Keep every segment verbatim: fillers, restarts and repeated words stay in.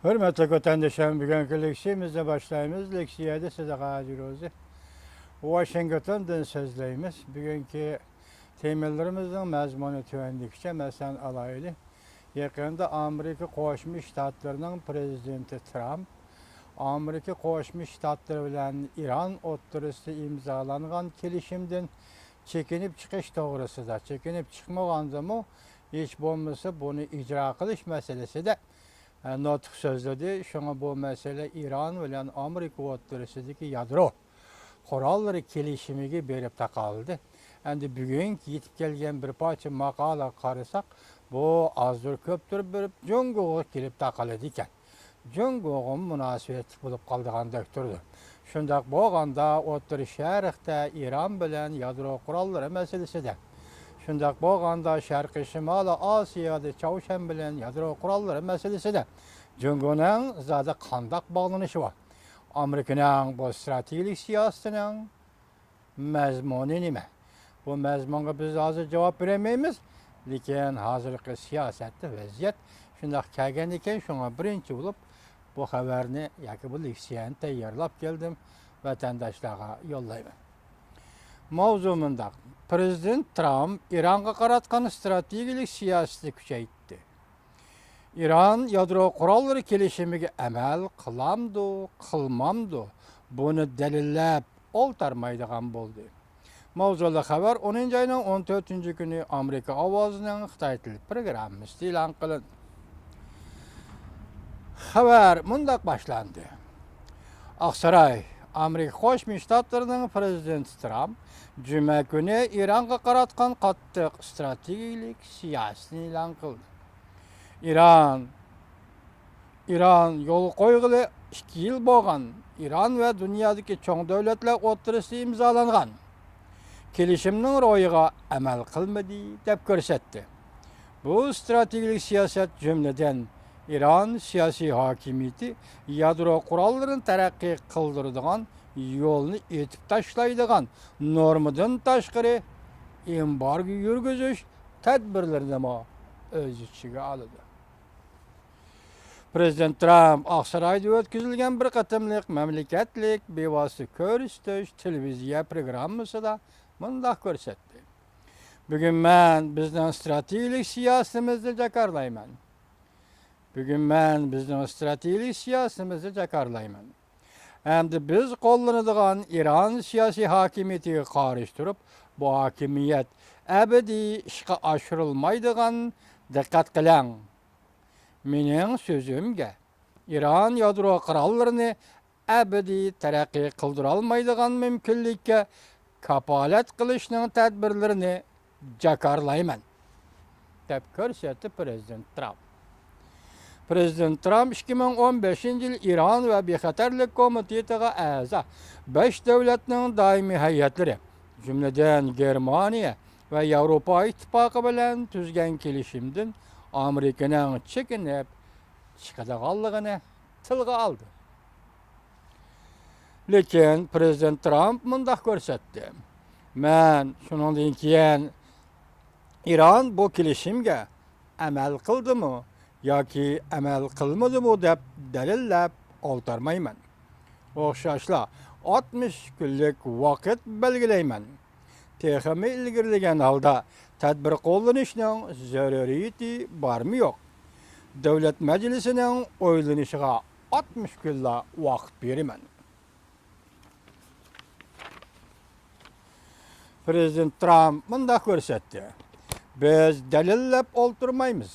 ھۆرمەتلىك ۋەتەندىشىم، بۈگۈنكى لېكسىيەمىزنى باشلايمىز. لېكسىيەدە سىدىقە ھاجى روزى، ۋاشىنگتوندىن سۆزلەيمىز. بۈگۈنكى تېمىلىرىمىزنىڭ مەزمۇنى تۆۋەندىكىچە، مەسىلەن، ئالايلى. يېقىندا ئامېرىكا قوشما شتاتلىرىنىڭ پىرېزىدېنتى ترامپ ئامېرىكا قوشما شتاتلىرى بىلەن ئىران ئوتتۇرىسىدا ئىمزالانغان كېلىشىمدىن چېكىنىپ چىقىش توغرىسىدا، چېكىنىپ چىقمىغاندىمۇ، ھېچ بولمىسا بۇنى ئىجرا قىلىش مەسىلىسىدە، ئە، نۇتۇق سۆزلىدى. شۇڭا بۇ مەسىلە ئىران بىلەن ئامېرىكا ئوتتۇرىسىدىكى يادرو قوراللىرى كېلىشىمىگە بېرىپ تاقالدى. ئەمدى بۈگۈنكى يېتىپ كەلگەن بىر پارچە ماقالىگە قارىساق، بۇ ئازدۇر كۆپتۇر بېرىپ جۇڭگوغا كېلىپ تاقىلىدىكەن. جۇڭگوغىمۇ مۇناسىۋەتلىك بولۇپ قالىدىغاندەك تۇرىدۇ. شۇنداق بولغاندا، ئوتتۇرا شەرقتە ئىران بىلەن يادرو قوراللىرى مەسىلىسىدە، شۇنداق بولغاندا، شەرقىي شىمالىي ئاسىيادا چاۋشيەن بىلەن يادرو قوراللىرى مەسىلىسىدە جۇڭگونىڭ زادى قانداق باغلىنىشى بار؟ ئامېرىكىنىڭ بۇ ستراتېگىيەلىك سىياسىتىنىڭ مەزمۇنى نېمە؟ بۇ مەزمۇنغا بىز ھازىر جاۋاب بېرەلمەيمىز، لېكىن ھازىرقى سىياسەتتە ۋەزىيەت شۇنداق كەلگەنىكەن، شۇڭا بىرىنچى بولۇپ بۇ خەۋەرنى ياكى بۇ لېكسىيەنى تەييارلاپ كەلدىم، ۋەتەنداشلارغا يوللايمەن. ماۋزۇ مۇنداق: پىرېزىدېنت ترامپ ئىرانغا قاراتقان ستراتېگىيەلىك سىياسىتىنى كۈچەيتتى. ئىران يادرو قوراللىرى كېلىشىمىگە ئەمەل قىلامدۇ، قىلمامدۇ، بۇنى دەلىللەپ ئولتۇرمايدىغان بولدى. ماۋزۇلۇق خەۋەر ئونىنچى ئاينىڭ ئون تۆتىنچى كۈنى ئامېرىكا ئاۋازىنىڭ خىتاي تىل پروگراممىسىدا ئېلان قىلىندى. خەۋەر مۇنداق باشلاندى: ئاقساراي، ئامېرىكا قوشما شتاتلىرىنىڭ پىرېزىدېنتى ترامپ جۈمە كۈنى ئىرانغا قاراتقان قاتتىق ستراتېگىيەلىك سىياسىتىنى ئېلان قىلدى. ئىران، ئىران يولغا قويغىلى ئىككى يىل بولغان ئىران ۋە دۇنيادىكى چوڭ دۆلەتلەر ئوتتۇرىسىدا ئىمزالانغان كېلىشىمنىڭ روھىغا ئەمەل قىلمىدى، دەپ كۆرسەتتى. بۇ ستراتېگىيەلىك سىياسەت، جۈملىدىن، ئىران سىياسىي ھاكىمىيىتى يادرو قوراللىرىنى تەرەققىي قىلدۇرىدىغان يولنى ئېتىپ تاشلايدىغان نورمىدىن تاشقىرى ئېمبارگو يۈرگۈزۈش تەدبىرلىرىنىمۇ ئۆز ئىچىگە ئالىدۇ. پىرېزىدېنت ترامپ ئاقسارايدا ئۆتكۈزۈلگەن بىر قېتىملىق مەملىكەتلىك بىۋاسىتە كۆرسىتىش تېلېۋىزىيە پروگراممىسىدا مۇنداق كۆرسەتتى: بۈگۈن مەن بىزنىڭ ستراتېگىيەلىك سىياسىتىمىزنى جاكارلايمەن. بۈگۈن مەن بىزنىڭ ستراتېگىيەلىك سىياسىتىمىزنى جاكارلايمەن. ئەمدى بىز قوللىنىدىغان ئىران سىياسىي ھاكىمىيىتىگە قارشى تۇرۇپ، بۇ ھاكىمىيەت ئەبەدىي ئىشقا ئاشۇرۇلمايدىغان، دىققەت قىلىڭ، مېنىڭ سۆزۈمگە، ئىران يادرو قوراللىرىنى ئەبەدىي تەرەققىي قىلدۇرالمايدىغان مۇمكىنلىككە كاپالەت قىلىشنىڭ تەدبىرلىرىنى جاكارلايمەن، دەپ كۆرسەتتى پىرېزىدېنت ترامپ. پىرېزىدېنت ترامپ ئىككى مىڭ ئون بەشىنچى يىل ئىران ۋە بىخەتەرلىك كومىتېتىغا ئەزا بەش دۆلەتنىڭ دائىمىي ھەيئەتلىرى، جۈملىدىن گېرمانىيە ۋە ياۋروپا ئىتتىپاقى بىلەن تۈزگەن كېلىشىمدىن ئامېرىكىنىڭ چېكىنىپ چىقىدىغانلىقىنى تىلغا ئالدى. لېكىن پىرېزىدېنت ترامپ مۇنداق كۆرسەتتى: مەن شۇنىڭدىن كېيىن ئىران بۇ كېلىشىمگە ئەمەل قىلدىمۇ ياكى ئەمەل قىلمىدىمۇ دەپ دەلىللەپ ئولتۇرمايمەن. ئوخشاشلا ئاتمىش كۈنلۈك ۋاقىت بەلگىلەيمەن. تېخىمۇ ئىلگىرىلىگەن ھالدا تەدبىر قوللىنىشنىڭ زۆرۈرىيىتى بارمۇ يوق؟ دۆلەت مەجلىسىنىڭ ئويلىنىشىغا ئاتمىش كۈنلا ۋاقىت بېرىمەن. پىرېزىدېنت ترامپ مۇنداق كۆرسەتتى: بىز دەلىللەپ ئولتۇرمايمىز.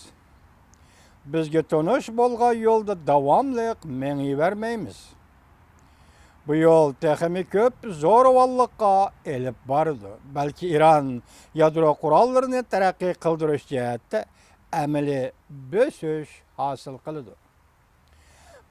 بىزگە تونۇش بولغان يولدا داۋاملىق مېڭىۋەرمەيمىز. بۇ يول تېخىمۇ كۆپ زورىۋانلىققا ئېلىپ بارىدۇ. بەلكى ئىران يادرو قوراللىرىنى تەرەققىي قىلدۇرۇش جەھەتتە ئەمەلىي بۆسۈش ھاسىل قىلىدۇ.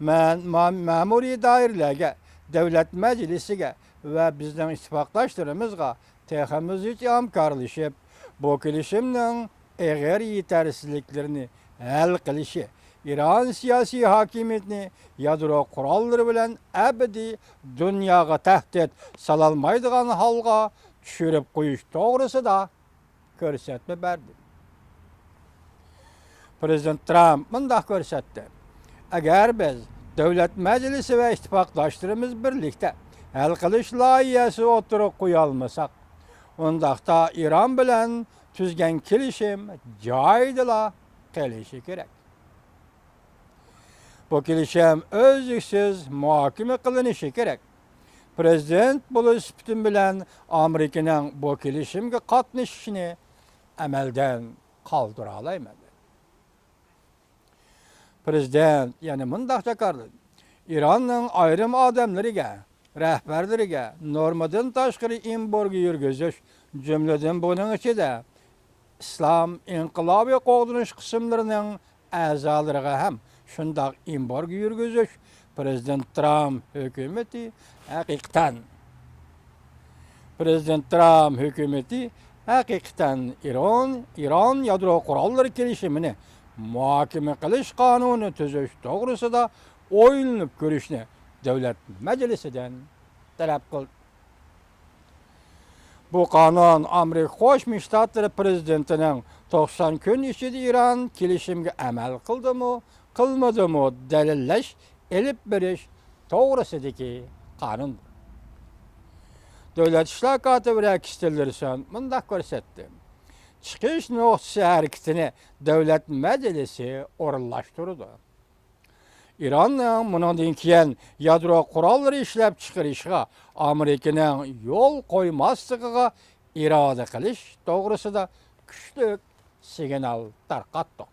مەن ما-، مەمۇرىي دائىرىلەرگە، دۆلەت مەجلىسىگە ۋە بىزنىڭ ئىتتىپاقداشلىرىمىزغا تېخىمۇ زىچ ھەمكارلىشىپ، بۇ كېلىشىمنىڭ ئېغىر يېتەرسىزلىكلىرىنى ھەل قىلىشى، ئىران سىياسىي ھاكىمىيىتىنى يادرو قوراللىرى بىلەن ئەبەدىي دۇنياغا تەھدىت سالالمايدىغان ھالغا چۈشۈرۈپ قويۇش توغرىسىدا كۆرسەتمە بەردى. پىرېزىدېنت ترامپ مۇنداق كۆرسەتتى: ئەگەر بىز دۆلەت مەجلىسى ۋە ئىتتىپاقداشلىرىمىز بىرلىكتە ھەل قىلىش لايىھەسى ئوتتۇرىغا قويالمىساق، ئۇنداقتا ئىران بىلەن تۈزگەن كېلىشىم جايىدىلا قېلىشى كېرەك. بۇ كېلىشىم ئۈزلۈكسىز مۇھاكىمە قىلىنىشى كېرەك. پىرېزىدېنت بولۇش سۈپىتىم بىلەن ئامېرىكىنىڭ بۇ كېلىشىمگە قاتنىشىشىنى ئەمەلدىن قالدۇرالايمەن. پىرېزىدېنت يەنە مۇنداق جاكارلىدى: ئىراننىڭ ئايرىم ئادەملىرىگە، رەھبەرلىرىگە نورمىدىن تاشقىرى ئېمبارگو يۈرگۈزۈش، جۈملىدىن بۇنىڭ ئىچىدە ئىسلام ئىنقىلابى قوغدىنىش قىسىملىرىنىڭ ئەزالىرىغا ھەم شۇنداق ئېمبارگو يۈرگۈزۈش پىرېزىدېنت ترامپ ھۆكۈمىتى ھەقىقەتەن، پىرېزىدېنت ترامپ ھۆكۈمىتى ھەقىقەتەن ئىران، ئىران يادرو قوراللىرى كېلىشىمىنى مۇھاكىمە قىلىش قانۇنى تۈزۈش توغرىسىدا ئويلىنىپ كۆرۈشنى دۆلەت مەجلىسىدىن تەلەپ قىلدى. بۇ قانۇن ئامېرىكا قوشما شتاتلىرى پىرېزىدېنتىنىڭ توقسان كۈن ئىچىدە ئىران كېلىشىمگە ئەمەل قىلدىمۇ، قىلمىدىمۇ دەلىللەش ئېلىپ بېرىش توغرىسىدىكى قانۇندۇر. دۆلەت ئىشلار كاتىپى رېكس تىللېرسون مۇنداق كۆرسەتتى: چىقىش نۇقتىسى ھەرىكىتىنى دۆلەت مەجلىسى ئورۇنلاشتۇرىدۇ. ئىراننىڭ مۇنىڭدىن كېيىن يادرو قوراللىرى ئىشلەپچىقىرىشىغا ئامېرىكىنىڭ يول قويماسلىقىغا ئىرادە قىلىش توغرىسىدا كۈچلۈك سىگنال تارقاتتۇق.